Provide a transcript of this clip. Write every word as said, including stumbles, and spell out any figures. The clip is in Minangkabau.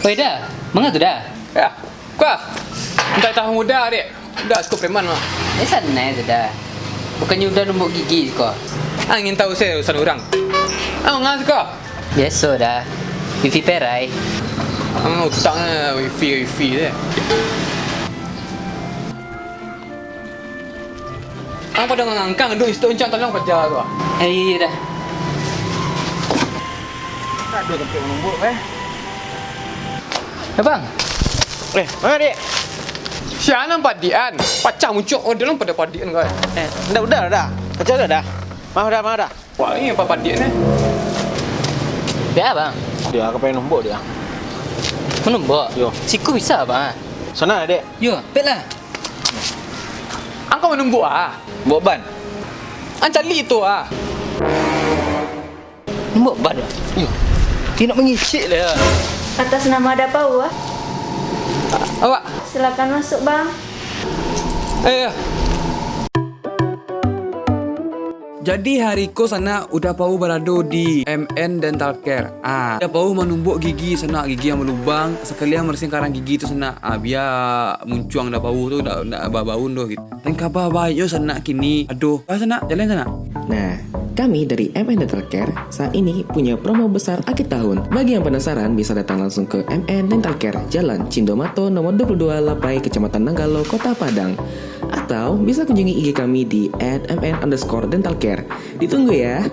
Oi, Da. Manga tu, Da? Ya. Kuah. Mintak tahu muda, Dek. Uda siko preman, Mak. Eh, sanai tu, Da. Bukannyo Uda numbok gigi siko? Angin tahu se urusan urang. Ah, manga siko? Biaso, Da. Wifi perai. Ah, utaknyo wifi, wifi se. Ang pado ngangkang, duh, isto incang tolong paja tu, ah. Eh, iyo, iyo, Da. Aduh, sampai manumbuk, eh. Eh, Bang. Eh, manga, Dek? Sia nan padian? Pacah muncul, oh, dalam pada padian, kau. Eh, ndak, udah, udah. Pacah udah, dah. Maaf, dah, maaf, dah. Wah, ini apa padian, eh? Bia, Bang. Dia, aku pengen numbuk dia. Manumbuk? Yo. Siko bisa, Bang? Sana, Dek. Yo, pek lah. Angkau manumbuk, ah? Bawa ban. Ang caliak tu, ah. Manumbuk ban, ah? Yo. Dia nak mangecek lah. Atas nama Uda Pau, ah. Awak. Silakan masuk, Bang. Eh, ya. Jadi, hari ko sanak, Uda Pau barado di M N Dental Care. Ah, Uda Pau manumbuk gigi sanak, gigi yang balubang, sakalian mambarasiahan karang gigi tu sanak. Ah, bia muncuang Uda Pau tu ndak, ndak babaun doh gitu. Dan kaba baiknyo sanak kini. Aduh, ah, sanak, jalan sanak. Nah, kami dari M N Dental Care saat ini punya promo besar akhir tahun. Bagi yang penasaran, bisa datang langsung ke M N Dental Care, Jalan Cindomato nomor dua puluh dua Labai, Kecamatan Nanggalo, Kota Padang. Atau bisa kunjungi I G kami di at M N underscore dental care. Ditunggu ya.